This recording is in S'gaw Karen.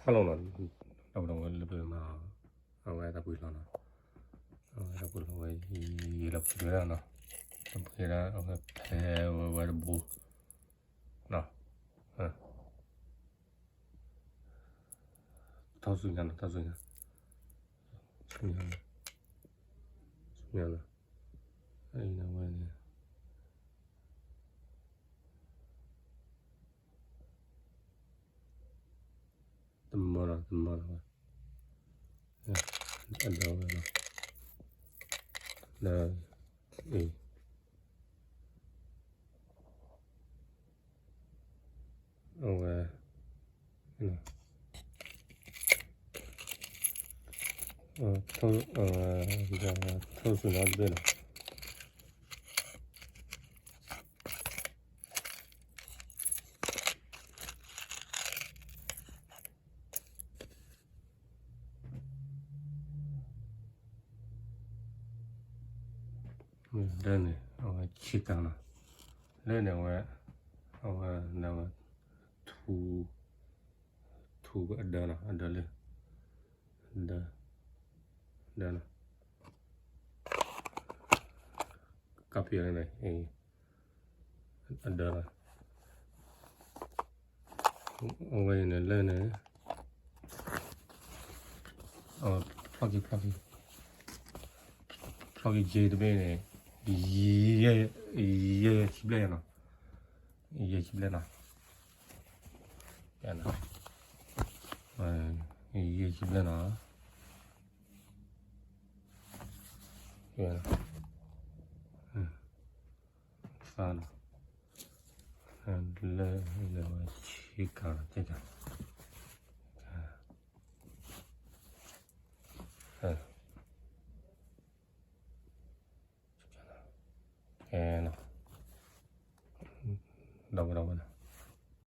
ဟါလီၤနီၤ, ဒီပုၢ်ဒီဝဲၢ်လၢပမၤ အဝဲတၢ်ပှ့ၤလီၤနီၤ, အဝဲတၢ်ပှ့ၤလီၤဝဲ ယံာ်လီၤပှ့ၤဝဲဒၣ်နီၤ, တၢ်ပှ့ၤဒၣ်အဝဲဖဲဝဲဝဲတဘိနီၤ, ထီၣ်ဆူညါနီၤ, ထီၣ်ဆူညါ, ဆူညါ, ဆူညါနီၤ, အံၤဝဲန့ၣ် တမၤလီၤ, တမၤလီၤဝဲ, အဒၢဝဲလီၤ, ဒီး အံၤ အဝဲ ထီၣ်ဆူညါတဘ့ၣ်လီၤ. လၢန့ၣ် အဝဲဆ့ကၤနီၤ, လၢန့ၣ်အဝဲ အဝဲ ထူ ထူအဒၢနီၤ, အဒၢလၢ ဒၢ ဒၢနီၤ, copy လၢန့ၣ် အဒၢနီၤ, အဝဲန့ၣ်လၢန့ၣ် ဖျီၣ်က့ၤ ဖျီၣ်က့ၤ ဖျီၣ်က့ၤ J တဘ့ၣ်န့ၣ် ယဲၢ် ယဲၢ်ဆံဘျဲၣ်နီၤ, ယဲၢ်ဆံဘျဲၣ်နီၤ, ယဲၢ်ဆံဘျဲၣ်နီၤ, သါနီၤ, လၢ လၢဝဲဆ့ကၤနီၤ, အဲ ဒီပုၢ်ဒီဝဲၢ်နီၤ,